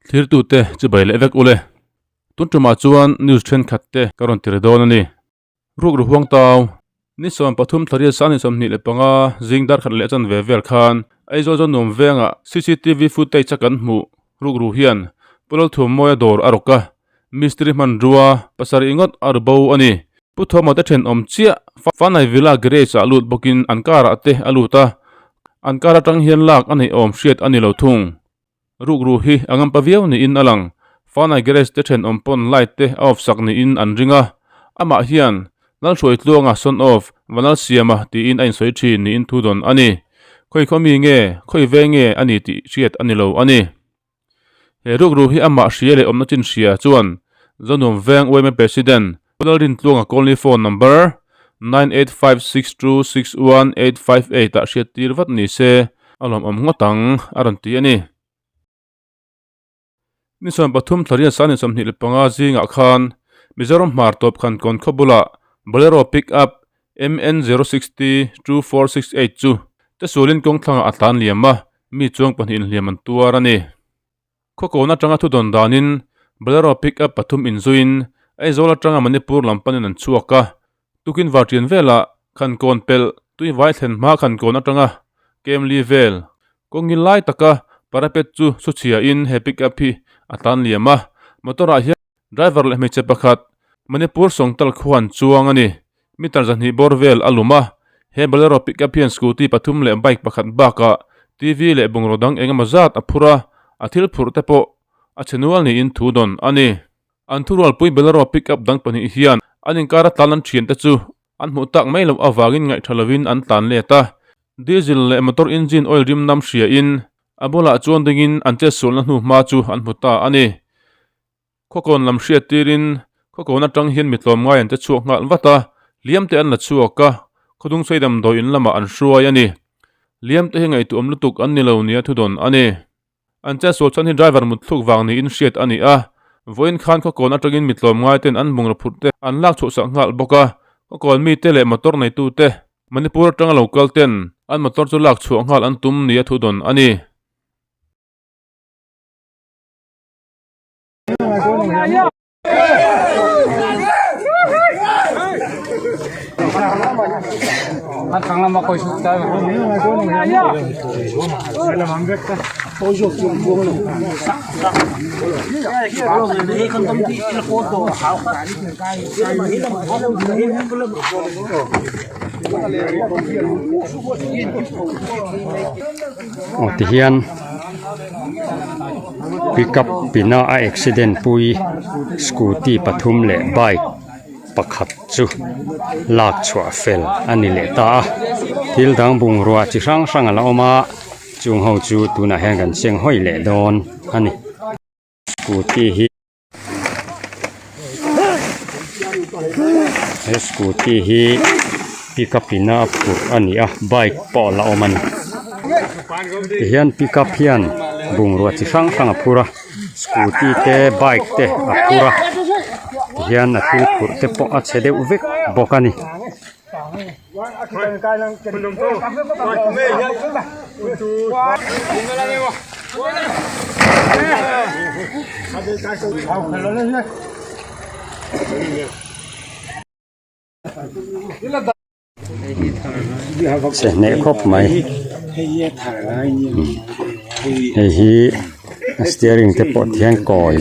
Thlirtute chibai leh vek ule. Tun tumah chuan news thenkhat te ka rawn tir dawn a ni. Rukru huang tau, ni 13 thla riat sang ni 25 zing dar khat leh chan ve vel khan Aizawl zawn nuam vengah cctv footage a kan hmuh rukru hian Pu Lalthuammawia dawr a rawk a, mistiri hmanrua pasarih ngawt a ru bo a ni. Pu Thuama te thenawm chiah Fanai Villa garage ah lut bawkin an car ah te a lut a, an car atang hian lak a neih awm hriat a ni lo thung. Rukru hi a ngampa viau niin a lang. Fanai garage te thenawm pawn light te a off sak niin an ring a, amah hian Lalhruai Tluanga son of Vanal Siama tiin a insawi thin niin thu dawn a ni. Khawi khaw mi nge, khawi ve nge a ni tih hriat a ni lo a ni. He rukru hi amah hria leh awmna chin hria chuan Zonuam Veng yma President Pu Lalrintluanga Colony phone number 9856261858 ah hriat tir vat ni se a lawmawm ngawt ang a rawn ti a ni. Ni 13 thla riat sang ni 25 zingah khan Mizoram hmar tawp khan kawn khaw bulah Bolero Pick Up MN 060 2468 chu Tesualin kawng thlangah a tlan liam a, mi chuang pahnih inhliam an tuar a ni. Khawkawn atanga thudawn danin Bolero Pick Up pathum inzuiin Aizawl atanga Manipur lam panin an chhuak a, tukin varṭian velah Khankawn pelh tui vai thlen hma Khankawn atanga Kemli vel kawngin lai taka parapet chu su chhiain he Pick Up hi a tlan liam a, motor ah hian driver leh hmeichhe pakhat Manipur Sawngtal khua an chuang a ni. Meter zahnih bawr vel a lum a, he Bolero pickup hian scooty pathum leh bike pakhat bakah TV leh bungraw dang engemaw zat a phur a, a thil phurh te pawh a chhe nual niin thu dawn a ni. An thurualpui Bolero pickup dang pahnih hian an inkara tlan an thiante chu an hmuh tak mai loh avangin ngaihṭha lovin an tlan let a, diesel leh motor engine oil rim nam hriain a bulah chuan dingin an chetsualna hnu hma chu an hmu ta a ni. Khawkawn lam hriat tirin khawkawn atang hian mi tlawmngai an che chhuak nghal vat a, hliam te an la chhuak a, khawdung sawi damdawi in lamah an hruai a ni. Hliam te hi ngaihtuahawm lutuk an ni lo nia thudawn a ni. An chetsual chhan hi driver mutthluk vang niin hriat a ni a, vawiin khan khawkawn atangin mi tlawmngai ten an bungraw phurh te an lak chhuahsak nghal bawk a, khawkawn mite leh motor neitute Manipur atanga lo kal ten an motor chu lak chhuah nghal an tum nia thudawn a ni. Aw tihian pickup pina a accident pui scooty pathum leh bike pakhat chu lak chhuah fel a ni leh ta a thil dang bungrua chi hrang hrang a la awm a chung ho chu tunah hian kan seng hawi leh dawn a ni scooty hi. He scooty hi pickup in a phurh a ni a bike pawh a la awm a ni tihian pickup hian bungrua chi hrang hrang a phur a scooty te bike te a phur a tihian a thil phurh te pawh a chhe deuh vek bawk a ni. Chhe hneh khawp mai hei hi a steering te pawh ti hian kawi.